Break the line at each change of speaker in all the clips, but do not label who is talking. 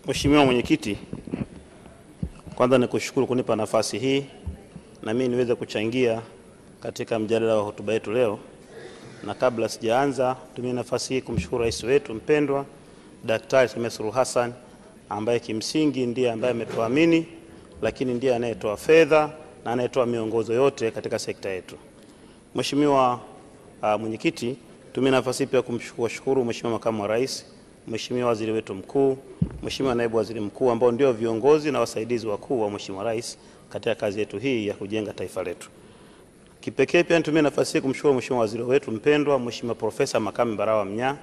Mheshimiwa Mwenyekiti, kwanza nikushukuru kunipa nafasi hii na mimi niweze kuchangia katika mjadala wa hotuba yetu leo. Na kabla sijaanza, tumie nafasi hii kumshukuru rais wetu mpendwa Daktari Samia Suluhu Hassan, ambaye kimsingi ndiye ambaye ametuamini, lakini ndiye anayetoa fedha na anayetoa miongozo yote katika sekta yetu. Mheshimiwa Mwenyekiti, tumie nafasi pia kumshukuru Mheshimiwa Makamu wa Rais, Mheshimiwa Waziri wetu Mkuu, Mheshimiwa Naibu Waziri Mkuu, ambao ndio viongozi na wasaidizi wakuu wa Mheshimiwa Rais katika kazi yetu hii ya kujenga taifa letu. Kipekee pia nitumie nafasi hii kumshukuru Mheshimiwa Waziri wetu mpendwa Mheshimiwa Profesa Makame Mbarawa Mnyaa,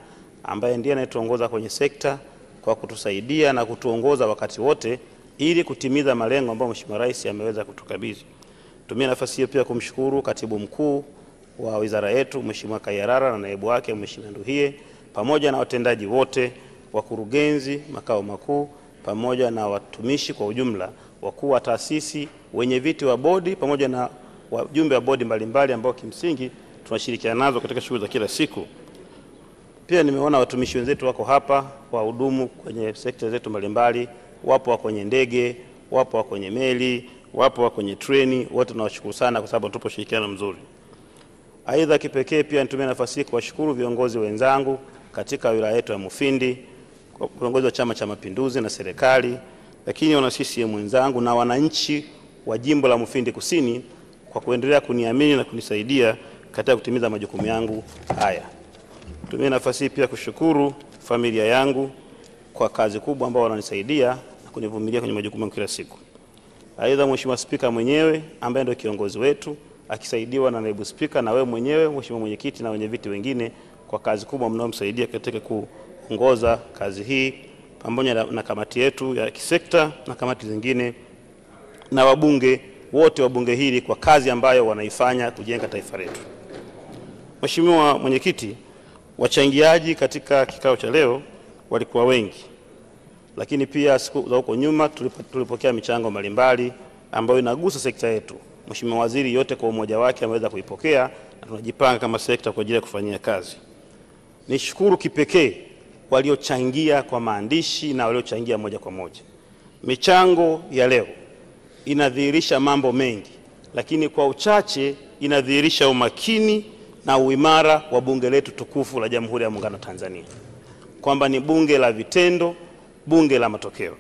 ambaye ndiye anayetuongoza kwenye sekta kwa kutusaidia na kutuongoza wakati wote ili kutimiza malengo ambayo Mheshimiwa Rais ameweza kutukabidhi. Tumie nafasi hiyo pia kumshukuru Katibu Mkuu wa wizara yetu Mheshimiwa Kayarara na naibu wake Mheshimiwa Nduhie, pamoja na watendaji wote, wakurugenzi makao makuu, pamoja na watumishi kwa ujumla, wakuu wa taasisi, wenye viti wa bodi pamoja na wajumbe wa bodi mbalimbali ambao kimsingi tunashirikiana nazo katika shughuli za kila siku. Pia nimeona watumishi wenzetu wako hapa, wahudumu kwenye sekta zetu mbalimbali, wapo wa kwenye ndege, wapo wa kwenye meli, wapo wa kwenye treni, wote tunawashukuru sana kwa sababu tupo ushirikiano mzuri. Aidha, kipekee pia nitumie nafasi hii kuwashukuru viongozi wenzangu katika wilaya yetu ya Mufindi, viongozi wa Chama cha Mapinduzi na serikali, lakini wana CCM wenzangu na wananchi wa jimbo la Mufindi Kusini kwa kuendelea kuniamini na kunisaidia katika kutimiza majukumu yangu haya. Nitumie nafasi hii pia kushukuru familia yangu kwa kazi kubwa ambayo wananisaidia na kunivumilia kwenye majukumu yangu kila siku. Aidha, Mheshimiwa Spika mwenyewe ambaye ndio kiongozi wetu akisaidiwa na naibu spika na wewe mwenyewe Mheshimiwa Mwenyekiti na wenye viti wengine kwa kazi kubwa mnayomsaidia katika kuongoza kazi hii, pamoja na kamati yetu ya kisekta na kamati zingine na wabunge wote wa bunge hili kwa kazi ambayo wanaifanya kujenga taifa letu. Mheshimiwa Mwenyekiti, wachangiaji katika kikao cha leo walikuwa wengi, lakini pia siku za huko nyuma tulipokea michango mbalimbali ambayo inagusa sekta yetu. Mheshimiwa Waziri yote kwa umoja wake ameweza kuipokea na tunajipanga kama sekta kwa ajili ya kufanyia kazi. Nishukuru kipekee waliochangia kwa maandishi na waliochangia moja kwa moja. Michango ya leo inadhihirisha mambo mengi, lakini kwa uchache inadhihirisha umakini na uimara wa bunge letu tukufu la Jamhuri ya Muungano wa Tanzania, kwamba ni bunge la vitendo, bunge la matokeo.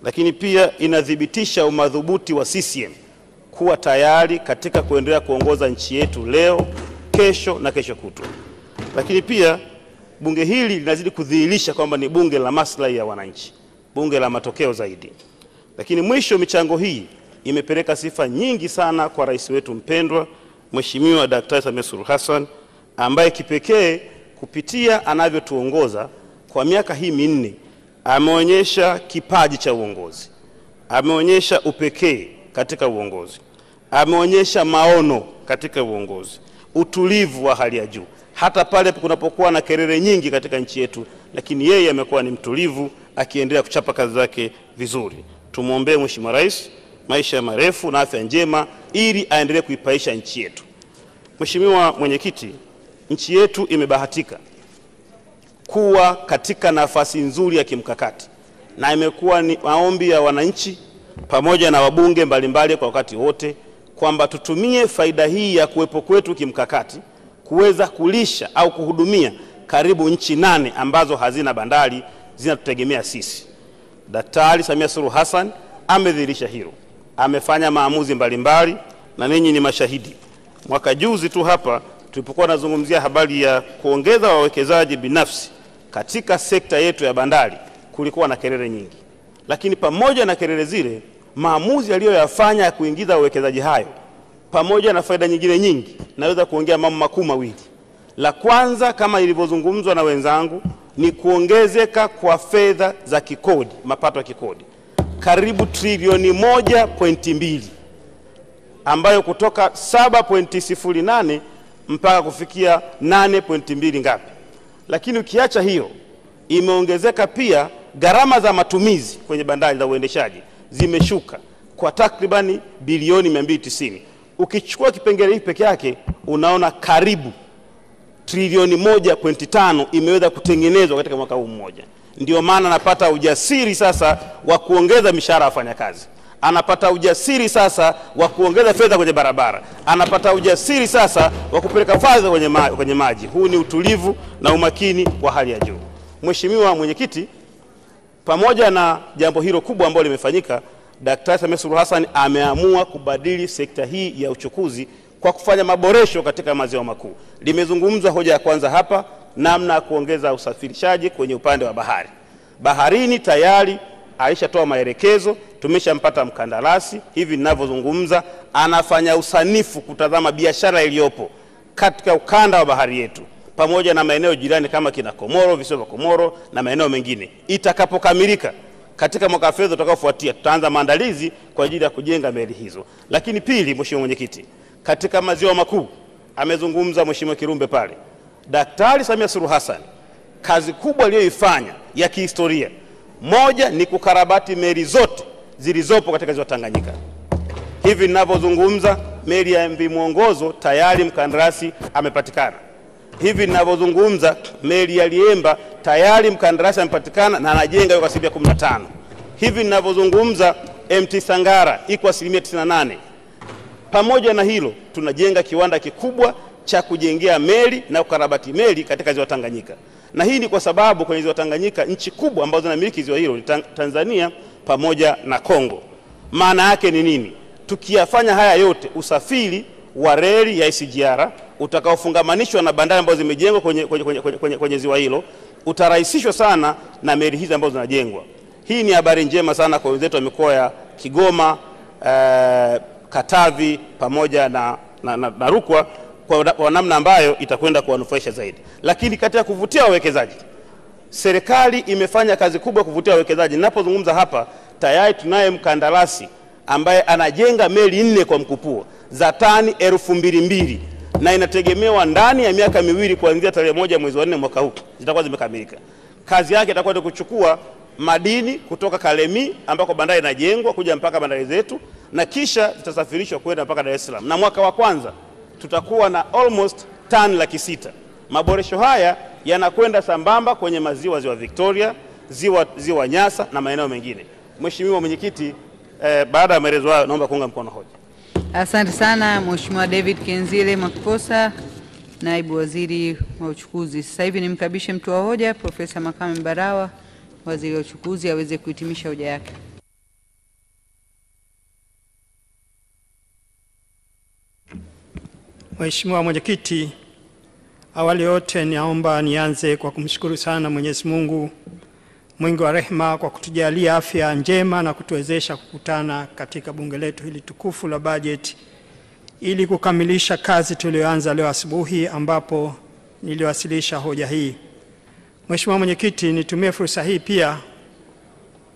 Lakini pia inadhibitisha umadhubuti wa CCM kuwa tayari katika kuendelea kuongoza nchi yetu leo, kesho na kesho kutwa. Lakini pia bunge hili linazidi kudhihirisha kwamba ni bunge la maslahi ya wananchi, bunge la matokeo zaidi. Lakini mwisho, michango hii imepeleka sifa nyingi sana kwa rais wetu mpendwa Mheshimiwa Daktari Samia Suluhu Hassan, ambaye kipekee kupitia anavyotuongoza kwa miaka hii minne ameonyesha kipaji cha uongozi, ameonyesha upekee katika uongozi, ameonyesha maono katika uongozi, utulivu wa hali ya juu hata pale kunapokuwa na kelele nyingi katika nchi yetu, lakini yeye amekuwa ni mtulivu akiendelea kuchapa kazi zake vizuri. Tumuombee Mheshimiwa Rais maisha marefu na afya njema ili aendelee kuipaisha nchi yetu. Mheshimiwa Mwenyekiti, nchi yetu imebahatika kuwa katika nafasi nzuri ya kimkakati na imekuwa ni maombi ya wananchi pamoja na wabunge mbalimbali kwa wakati wote kwamba tutumie faida hii ya kuwepo kwetu kimkakati kuweza kulisha au kuhudumia karibu nchi 8 ambazo hazina bandari, zinatutegemea sisi. Daktari Samia Suluhu Hassan amedhihirisha hilo, amefanya maamuzi mbalimbali na ninyi ni mashahidi. Mwaka juzi tu hapa tulipokuwa tunazungumzia habari ya kuongeza wawekezaji binafsi katika sekta yetu ya bandari, kulikuwa na kelele nyingi. Lakini pamoja na kelele zile, maamuzi aliyoyafanya ya kuingiza wawekezaji hayo pamoja na faida nyingine nyingi, naweza kuongea mambo makuu mawili. La kwanza, kama ilivyozungumzwa na wenzangu, ni kuongezeka kwa fedha za kikodi, mapato ya kikodi karibu trilioni 1.2, ambayo kutoka 7.08 mpaka kufikia 8.2 ngapi. Lakini ukiacha hiyo, imeongezeka pia gharama za matumizi kwenye bandari za uendeshaji zimeshuka kwa takribani bilioni 290. Ukichukua kipengele hiki peke yake unaona karibu trilioni 1.5 imeweza kutengenezwa katika mwaka huu mmoja. Ndio maana anapata ujasiri sasa wa kuongeza mishahara ya wafanyakazi, anapata ujasiri sasa wa kuongeza fedha kwenye barabara, anapata ujasiri sasa wa kupeleka fedha kwenye maji. Huu ni utulivu na umakini wa hali ya juu. Mheshimiwa Mwenyekiti, pamoja na jambo hilo kubwa ambalo limefanyika, Daktari Samia Suluhu Hassan ameamua kubadili sekta hii ya uchukuzi kwa kufanya maboresho katika maziwa makuu. Limezungumzwa hoja ya kwanza hapa, namna ya kuongeza usafirishaji kwenye upande wa bahari. Baharini tayari alishatoa maelekezo, tumeshampata mkandarasi. Hivi ninavyozungumza anafanya usanifu kutazama biashara iliyopo katika ukanda wa bahari yetu pamoja na maeneo jirani kama kina Komoro, visiwa vya Komoro na maeneo mengine. Itakapokamilika katika mwaka wa fedha utakaofuatia, tutaanza maandalizi kwa ajili ya kujenga meli hizo. Lakini pili, Mheshimiwa Mwenyekiti, katika maziwa makuu amezungumza Mheshimiwa Kirumbe pale, Daktari Samia Suluhu Hassan kazi kubwa aliyoifanya ya kihistoria, moja ni kukarabati meli zote zilizopo katika ziwa Tanganyika. Hivi ninavyozungumza meli ya MV Mwongozo tayari mkandarasi amepatikana. Hivi ninavyozungumza meli ya Liemba tayari mkandarasi amepatikana na anajenga kwa 15%. Hivi ninavyozungumza MT Sangara iko 98%. Pamoja na hilo, tunajenga kiwanda kikubwa cha kujengea meli na kukarabati meli katika ziwa Tanganyika. Na hii ni kwa sababu kwenye ziwa Tanganyika nchi kubwa ambazo zinamiliki ziwa hilo ni Tanzania pamoja na Kongo. Maana yake ni nini? Tukiyafanya haya yote, usafiri wa reli ya SGR utakaofungamanishwa na bandari ambazo zimejengwa kwenye ziwa hilo utarahisishwa sana na meli hizi ambazo zinajengwa. Hii ni habari njema sana kwa wenzetu wa mikoa ya Kigoma, Katavi pamoja na Rukwa kwa namna ambayo itakwenda kuwanufaisha zaidi. Lakini katika kuvutia wawekezaji, serikali imefanya kazi kubwa kuvutia wawekezaji. Ninapozungumza hapa tayari tunaye mkandarasi ambaye anajenga meli 4 kwa mkupuo za tani 2000 na inategemewa ndani ya miaka miwili kuanzia tarehe 1 mwezi wa 4 mwaka huu zitakuwa zimekamilika. Kazi yake itakuwa ni kuchukua madini kutoka Kalemi ambako bandari inajengwa kuja mpaka bandari zetu na kisha zitasafirishwa kwenda mpaka Dar es Salaam. Na mwaka wa kwanza tutakuwa na almost tani 600,000. Maboresho haya yanakwenda sambamba kwenye maziwa, ziwa Victoria, ziwa Nyasa na maeneo mengine. Mheshimiwa Mwenyekiti, baada ya maelezo hayo naomba kuunga mkono hoja.
Asante sana Mheshimiwa David Kenzile Mwakikosa, Naibu Waziri wa Uchukuzi. Sasa hivi nimkabishe mtu wa hoja Profesa Makame Mbarawa, Waziri wa Uchukuzi, aweze kuhitimisha hoja yake.
Mheshimiwa Mwenyekiti, awali yote niomba nianze kwa kumshukuru sana Mwenyezi Mungu mwingi wa rehema kwa kutujalia afya njema na kutuwezesha kukutana katika bunge letu hili tukufu la bajeti ili kukamilisha kazi tuliyoanza leo asubuhi ambapo niliwasilisha hoja hii. Mheshimiwa Mwenyekiti, nitumie fursa hii pia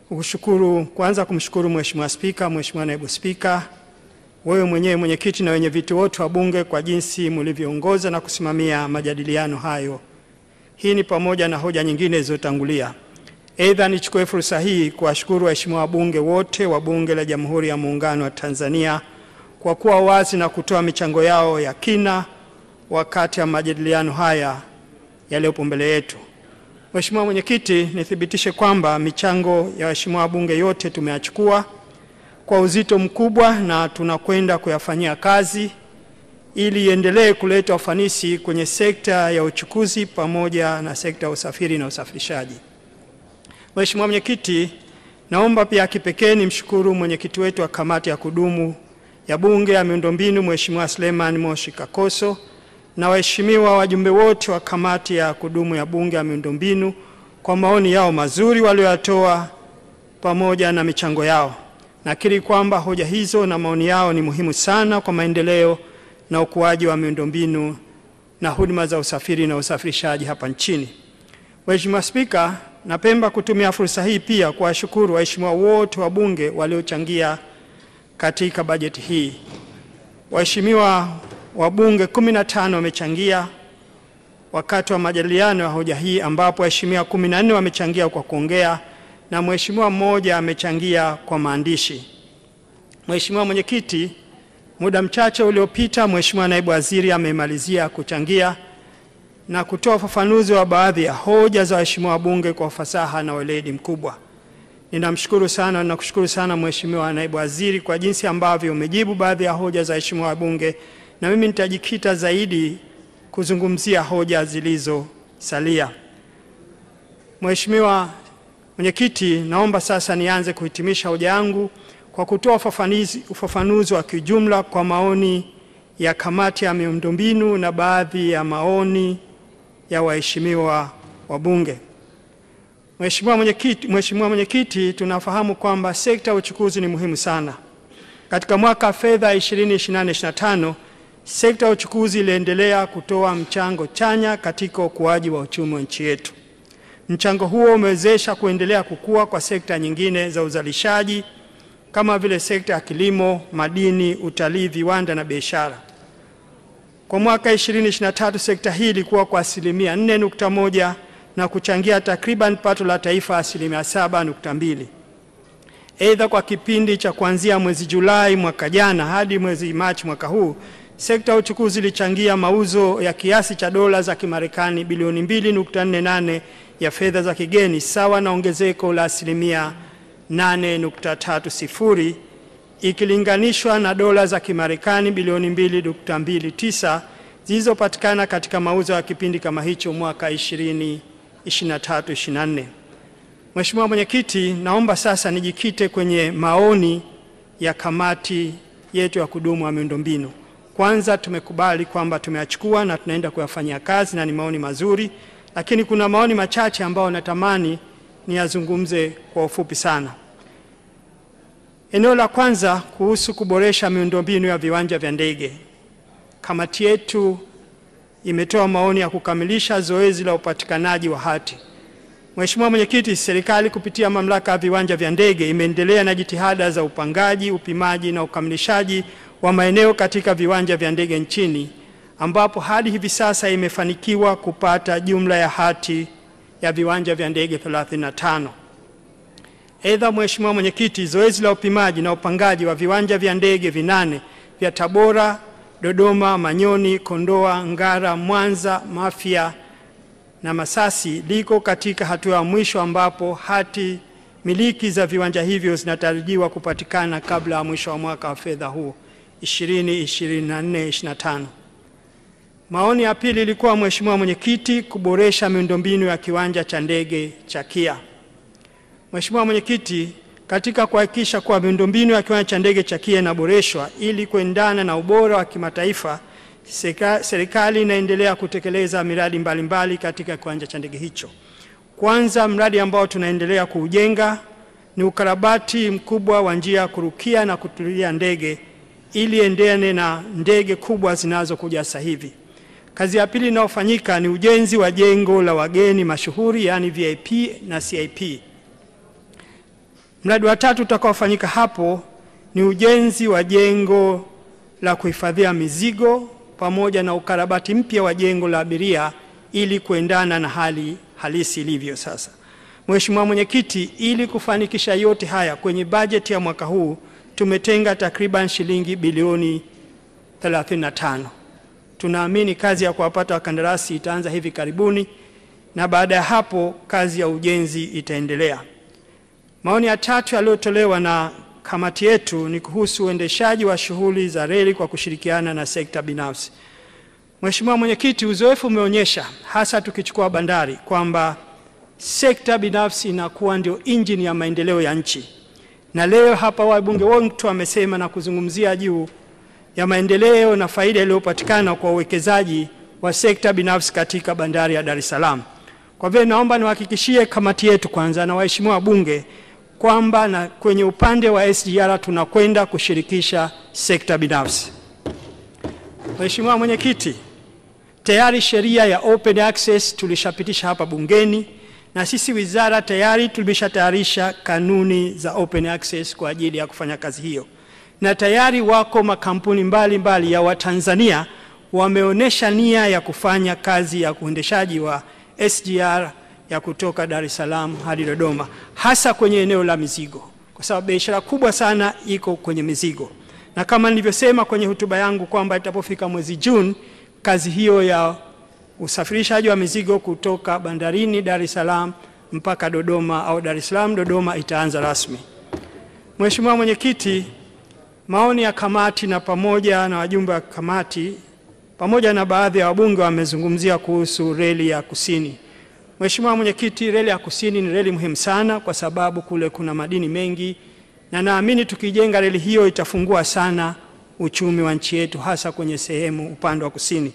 kukushukuru, kwanza kumshukuru Mheshimiwa Spika, Mheshimiwa Naibu Spika, wewe mwenyewe mwenyekiti na wenye viti wote wa bunge kwa jinsi mlivyoongoza na kusimamia majadiliano hayo. Hii ni pamoja na hoja nyingine zilizotangulia. Aidha, nichukue fursa hii kuwashukuru waheshimiwa wabunge wote wa Bunge la Jamhuri ya Muungano wa Tanzania kwa kuwa wazi na kutoa michango yao ya kina wakati wa majadiliano haya yaliyopo mbele yetu. Mheshimiwa Mwenyekiti, nithibitishe kwamba michango ya waheshimiwa wabunge yote tumeyachukua kwa uzito mkubwa na tunakwenda kuyafanyia kazi ili iendelee kuleta ufanisi kwenye sekta ya uchukuzi pamoja na sekta ya usafiri na usafirishaji. Mheshimiwa Mwenyekiti, naomba pia kipekee nimshukuru mwenyekiti wetu wa kamati ya kudumu ya Bunge ya Miundombinu Mheshimiwa Suleiman Moshi Kakoso na waheshimiwa wajumbe wote wa kamati ya kudumu ya Bunge ya Miundombinu kwa maoni yao mazuri walioyatoa pamoja na michango yao. Nakiri kwamba hoja hizo na maoni yao ni muhimu sana kwa maendeleo na ukuaji wa miundombinu na huduma za usafiri na usafirishaji hapa nchini. Mheshimiwa Spika, napenda kutumia fursa hii pia kuwashukuru waheshimiwa wote wa bunge waliochangia katika bajeti hii. Waheshimiwa wabunge 15 wamechangia wakati wa majadiliano ya hoja hii, ambapo waheshimiwa 14 wamechangia kwa kuongea na mheshimiwa mmoja amechangia kwa maandishi. Mheshimiwa Mwenyekiti, muda mchache uliopita Mheshimiwa Naibu Waziri amemalizia kuchangia na kutoa ufafanuzi wa baadhi ya hoja za waheshimiwa wabunge kwa ufasaha na weledi mkubwa. Ninamshukuru sana na kushukuru sana Mheshimiwa Naibu Waziri kwa jinsi ambavyo umejibu baadhi ya hoja za waheshimiwa wabunge, na mimi nitajikita zaidi kuzungumzia hoja zilizosalia. Mheshimiwa Mwenyekiti, naomba sasa nianze kuhitimisha hoja yangu kwa kutoa ufafanuzi wa kijumla kwa maoni ya kamati ya miundombinu na baadhi ya maoni ya waheshimiwa wabunge. Mheshimiwa Mwenyekiti, tunafahamu kwamba sekta ya uchukuzi ni muhimu sana. Katika mwaka fedha 2024/25, sekta ya uchukuzi iliendelea kutoa mchango chanya katika ukuaji wa uchumi wa nchi yetu. Mchango huo umewezesha kuendelea kukua kwa sekta nyingine za uzalishaji kama vile sekta ya kilimo, madini, utalii, viwanda na biashara. Kwa mwaka 2023 sekta hii ilikuwa kwa 4.1% na kuchangia takriban pato la taifa 7.2%. Aidha, kwa kipindi cha kuanzia mwezi Julai mwaka jana hadi mwezi Machi mwaka huu, sekta ya uchukuzi ilichangia mauzo ya kiasi cha dola za Kimarekani bilioni 2.48 ya fedha za kigeni, sawa na ongezeko la 8.30% ikilinganishwa na dola za Kimarekani bilioni 2.29 zilizopatikana katika mauzo ya kipindi kama hicho mwaka 2023/24. Mheshimiwa Mwenyekiti, naomba sasa nijikite kwenye maoni ya kamati yetu ya kudumu ya miundombinu. Kwanza, tumekubali kwamba tumeyachukua na tunaenda kuyafanyia kazi na ni maoni mazuri, lakini kuna maoni machache ambayo natamani niyazungumze kwa ufupi sana. Eneo la kwanza kuhusu kuboresha miundombinu ya viwanja vya ndege. Kamati yetu imetoa maoni ya kukamilisha zoezi la upatikanaji wa hati. Mheshimiwa Mwenyekiti, serikali kupitia mamlaka ya viwanja vya ndege imeendelea na jitihada za upangaji, upimaji na ukamilishaji wa maeneo katika viwanja vya ndege nchini, ambapo hadi hivi sasa imefanikiwa kupata jumla ya hati ya viwanja vya ndege 35. Aidha, Mheshimiwa Mwenyekiti, zoezi la upimaji na upangaji wa viwanja vya ndege 8 vya Tabora, Dodoma, Manyoni, Kondoa, Ngara, Mwanza, Mafia na Masasi liko katika hatua ya mwisho, ambapo hati miliki za viwanja hivyo zinatarajiwa kupatikana kabla ya mwisho wa mwaka wa fedha huu 2024/25. Maoni ya pili ilikuwa, Mheshimiwa Mwenyekiti, kuboresha miundombinu ya kiwanja cha ndege cha KIA. Mheshimiwa Mwenyekiti, katika kuhakikisha kuwa miundombinu ya kiwanja cha ndege cha KIA inaboreshwa ili kuendana na ubora wa kimataifa, serikali inaendelea kutekeleza miradi mbalimbali katika kiwanja cha ndege hicho. Kwanza, mradi ambao tunaendelea kuujenga ni ukarabati mkubwa wa njia kurukia na kutulia ndege ili endane na ndege kubwa zinazokuja sasa hivi. Kazi ya pili inayofanyika ni ujenzi wa jengo la wageni mashuhuri, yani VIP na CIP. Mradi wa tatu utakaofanyika hapo ni ujenzi wa jengo la kuhifadhia mizigo pamoja na ukarabati mpya wa jengo la abiria ili kuendana na hali halisi ilivyo sasa. Mheshimiwa Mwenyekiti, ili kufanikisha yote haya kwenye bajeti ya mwaka huu tumetenga takriban shilingi bilioni 35. Tunaamini kazi ya kuwapata wakandarasi itaanza hivi karibuni na baada ya hapo kazi ya ujenzi itaendelea. Maoni ya tatu yaliyotolewa na kamati yetu ni kuhusu uendeshaji wa shughuli za reli kwa kushirikiana na sekta binafsi. Mheshimiwa Mwenyekiti, uzoefu umeonyesha hasa tukichukua bandari kwamba sekta binafsi inakuwa ndio injini ya maendeleo ya nchi. Na leo hapa wabunge wote wamesema na kuzungumzia juu ya maendeleo na faida iliyopatikana kwa uwekezaji wa sekta binafsi katika bandari ya Dar es Salaam. Kwa vile naomba niwahakikishie kamati yetu kwanza na waheshimiwa wabunge kwamba na kwenye upande wa SGR tunakwenda kushirikisha sekta binafsi. Mheshimiwa Mwenyekiti, tayari sheria ya open access tulishapitisha hapa bungeni na sisi wizara tayari tulishatayarisha kanuni za open access kwa ajili ya kufanya kazi hiyo. Na tayari wako makampuni mbalimbali ya Watanzania wameonesha nia ya kufanya kazi ya uendeshaji wa SGR ya kutoka Dar es Salaam hadi Dodoma, hasa kwenye eneo la mizigo, kwa sababu biashara kubwa sana iko kwenye mizigo. Na kama nilivyosema kwenye hotuba yangu kwamba itapofika mwezi Juni kazi hiyo ya usafirishaji wa mizigo kutoka bandarini Dar es Salaam mpaka Dodoma au Dar es Salaam Dodoma itaanza rasmi. Mheshimiwa Mwenyekiti, maoni ya kamati na pamoja na wajumbe wa kamati pamoja na baadhi ya wabunge wamezungumzia kuhusu reli ya Kusini. Mheshimiwa Mwenyekiti, reli ya Kusini ni reli muhimu sana kwa sababu kule kuna madini mengi, na naamini tukijenga reli hiyo itafungua sana uchumi wa nchi yetu, hasa kwenye sehemu upande wa kusini.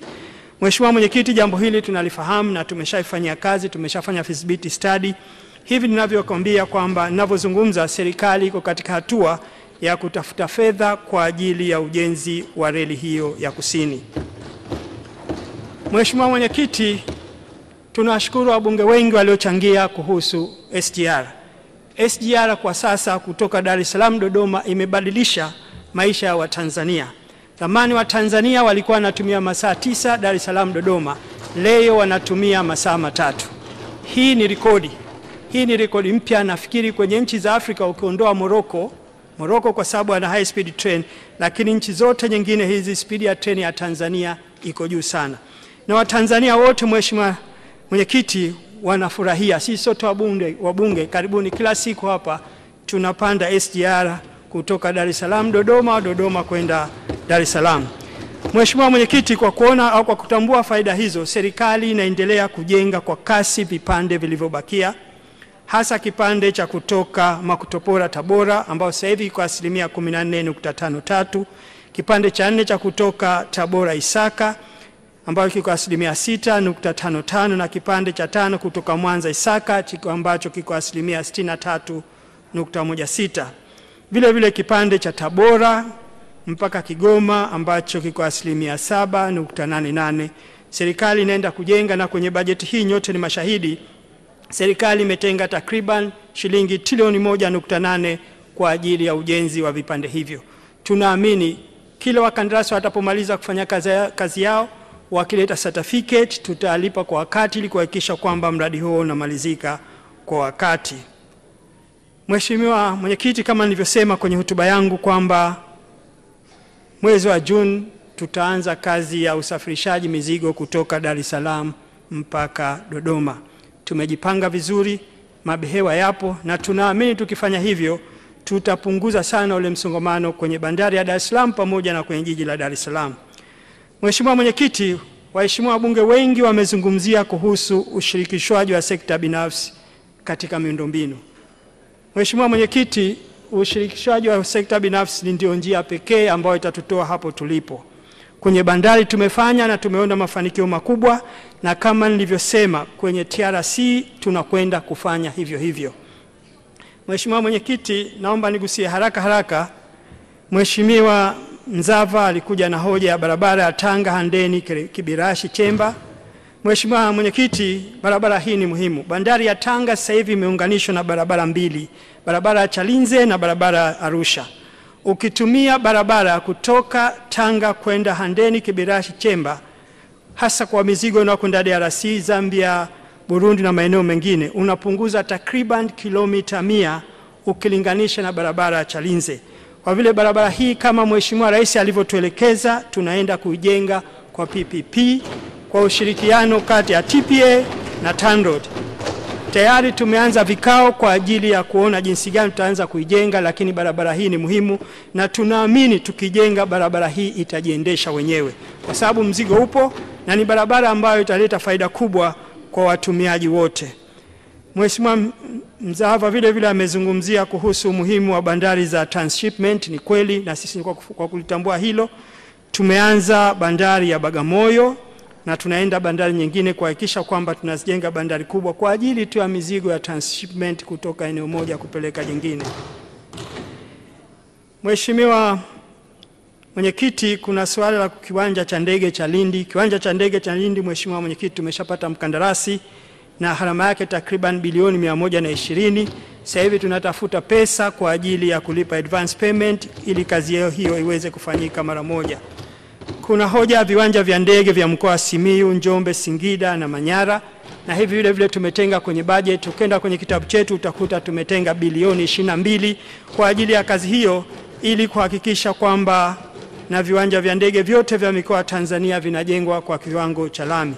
Mheshimiwa Mwenyekiti, jambo hili tunalifahamu na tumeshaifanyia kazi, tumeshafanya feasibility study. Hivi ninavyokuambia kwamba ninavyozungumza, serikali iko katika hatua ya kutafuta fedha kwa ajili ya ujenzi wa reli hiyo ya Kusini. Mheshimiwa Mwenyekiti, tunawashukuru wabunge wengi waliochangia kuhusu SGR. SGR kwa sasa kutoka Dar es Salaam Dodoma imebadilisha maisha ya Watanzania. Zamani Watanzania walikuwa wanatumia masaa 9 Dar es Salaam Dodoma, leo wanatumia masaa 3. Hii ni rekodi. Hii ni rekodi mpya nafikiri kwenye nchi za Afrika, ukiondoa Morocco kwa sababu ana high speed train, lakini nchi zote nyingine hizi speed ya train ya Tanzania iko juu sana. Na Watanzania wote, Mheshimiwa Mwenyekiti, wanafurahia. Sisi sote wabunge karibuni kila siku hapa tunapanda SGR kutoka Dar es Salaam Dodoma, Dodoma kwenda Dar es Salaam. Mheshimiwa Mwenyekiti, kwa kuona au kwa kutambua faida hizo, serikali inaendelea kujenga kwa kasi vipande vilivyobakia, hasa kipande cha kutoka Makutopora Tabora ambao sasa hivi kwa 14.53%, kipande cha 4 cha kutoka Tabora Isaka ambayo kiko 6.55%, na kipande cha 5 kutoka Mwanza Isaka ambacho kiko 63.16%. Vile vile kipande cha Tabora mpaka Kigoma ambacho kiko 7.88%. Serikali inaenda kujenga, na kwenye bajeti hii nyote ni mashahidi, serikali imetenga takriban shilingi trilioni 1.8 kwa ajili ya ujenzi wa vipande hivyo. Tunaamini kila wakandarasi watapomaliza kufanya kazi yao, wakileta certificate tutalipa kwa wakati ili kuhakikisha kwamba mradi huo unamalizika kwa wakati. Mheshimiwa Mwenyekiti, kama nilivyosema kwenye hotuba yangu kwamba mwezi wa Juni tutaanza kazi ya usafirishaji mizigo kutoka Dar es Salaam mpaka Dodoma. Tumejipanga vizuri, mabehewa yapo, na tunaamini tukifanya hivyo tutapunguza sana ule msongamano kwenye bandari ya Dar es Salaam pamoja na kwenye jiji la Dar es Salaam. Mheshimiwa Mwenyekiti, waheshimiwa wabunge wengi wamezungumzia kuhusu ushirikishwaji wa sekta binafsi katika miundombinu. Mheshimiwa Mwenyekiti, ushirikishwaji wa sekta binafsi ndio njia pekee ambayo itatutoa hapo tulipo. Kwenye bandari tumefanya na tumeona mafanikio makubwa, na kama nilivyosema kwenye TRC tunakwenda kufanya hivyo hivyo. Mheshimiwa Mwenyekiti, naomba nigusie haraka haraka. Mheshimiwa Mzava alikuja na hoja ya barabara ya Tanga Handeni Kibirashi Chemba. Mheshimiwa Mwenyekiti, barabara hii ni muhimu. Bandari ya Tanga sasa hivi imeunganishwa na barabara mbili, barabara ya Chalinze na barabara ya Arusha. Ukitumia barabara kutoka Tanga kwenda Handeni Kibirashi Chemba, hasa kwa mizigo inayokwenda DRC, Zambia, Burundi na maeneo mengine, unapunguza takriban kilomita 100 ukilinganisha na barabara ya Chalinze. Kwa vile barabara hii kama Mheshimiwa Rais alivyotuelekeza, tunaenda kuijenga kwa PPP kwa ushirikiano kati ya TPA na TANROADS. Tayari tumeanza vikao kwa ajili ya kuona jinsi gani tutaanza kuijenga, lakini barabara hii ni muhimu na tunaamini tukijenga barabara hii itajiendesha wenyewe, kwa sababu mzigo upo na ni barabara ambayo italeta faida kubwa kwa watumiaji wote. Mheshimiwa Mzava vile vile amezungumzia kuhusu umuhimu wa bandari za transshipment. Ni kweli, na sisi kwa kulitambua hilo tumeanza bandari ya Bagamoyo na tunaenda bandari nyingine kuhakikisha kwamba tunazijenga bandari kubwa kwa ajili tu ya mizigo ya transshipment kutoka eneo moja kupeleka jingine. Mheshimiwa Mwenyekiti, kuna suala la kiwanja cha ndege cha Lindi. Kiwanja cha ndege cha Lindi, Mheshimiwa Mwenyekiti, tumeshapata mkandarasi na gharama yake takriban bilioni 120. Sasa hivi tunatafuta pesa kwa ajili ya kulipa advance payment ili kazi hiyo iweze kufanyika mara moja. Kuna hoja viwanja vya ndege vya mkoa Simiyu, Njombe, Singida na Manyara, na hivi vile vile tumetenga kwenye budget. Ukienda kwenye kitabu chetu utakuta tumetenga bilioni 22 kwa ajili ya kazi hiyo ili kuhakikisha kwamba na viwanja vya ndege vyote vya mikoa Tanzania vinajengwa kwa kiwango cha lami.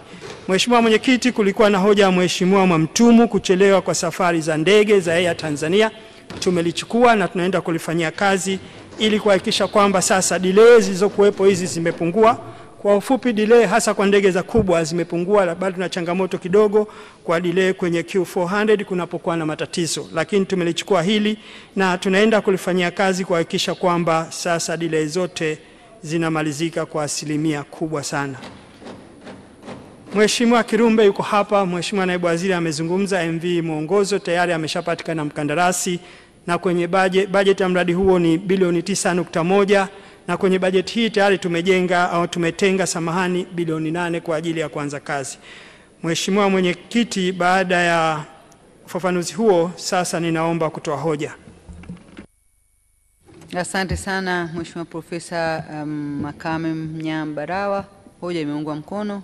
Mheshimiwa Mwenyekiti, kulikuwa na hoja ya Mheshimiwa Mwamtumu kuchelewa kwa safari za ndege za Air Tanzania. Tumelichukua na tunaenda kulifanyia kazi ili kuhakikisha kwamba sasa delay zilizokuwepo hizi zimepungua. Kwa ufupi, delay hasa kwa ndege za kubwa zimepungua, bado tuna changamoto kidogo kwa delay kwenye Q400 kunapokuwa na matatizo, lakini tumelichukua hili na tunaenda kulifanyia kazi kuhakikisha kwamba sasa delay zote zinamalizika kwa asilimia kubwa sana. Mheshimiwa Kirumbe yuko hapa, Mheshimiwa Naibu Waziri amezungumza MV Mwongozo tayari ameshapatikana mkandarasi, na kwenye budget ya mradi huo ni bilioni 9.1, na kwenye bajeti hii tayari tumejenga au tumetenga samahani bilioni 8 kwa ajili ya kuanza kazi. Mheshimiwa Mwenyekiti, baada ya ufafanuzi huo sasa ninaomba kutoa hoja.
Asante sana Mheshimiwa Profesa Makame Mnyambarawa, hoja imeungwa mkono.